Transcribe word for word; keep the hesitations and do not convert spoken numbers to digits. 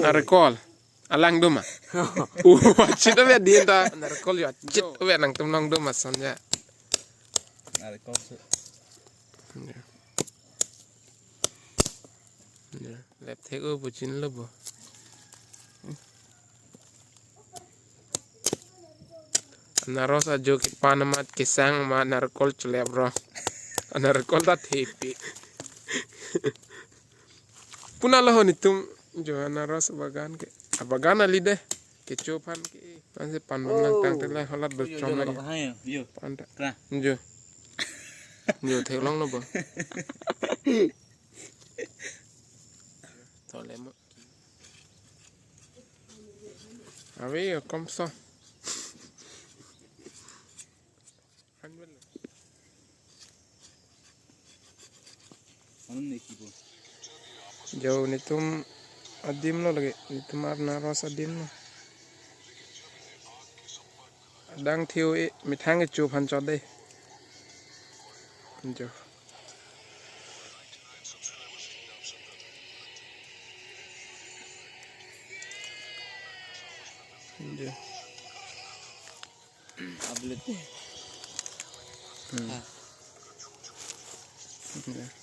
Narekol. Alang doma. Uh, chit ave din ta. Narekol yo. Chit ave nangtum long doma son ya. Narekol su. Ya. Ya. Lep thek-o pu chinilo bo. Anaros ajo kepan amat kesang amat narekol chelep ro. Narekol ta thepi. Puna lo ho netum jo anaros bagan ke. Abagan ali de. Kecho aphan ke. Ansi pan bom lang tang tele holat berchom lagi. Yo. Pan ta. Kra. Jo. Jo theklonglo bo. Tole mo. Ave yo komso. Anun ne kibo. Jo netum adim lo lagi, netum anaros adim lo. Adang thiu e methang kecho aphan chot de. Jo. Jo. Ablete. Hmm. Ah. Jo.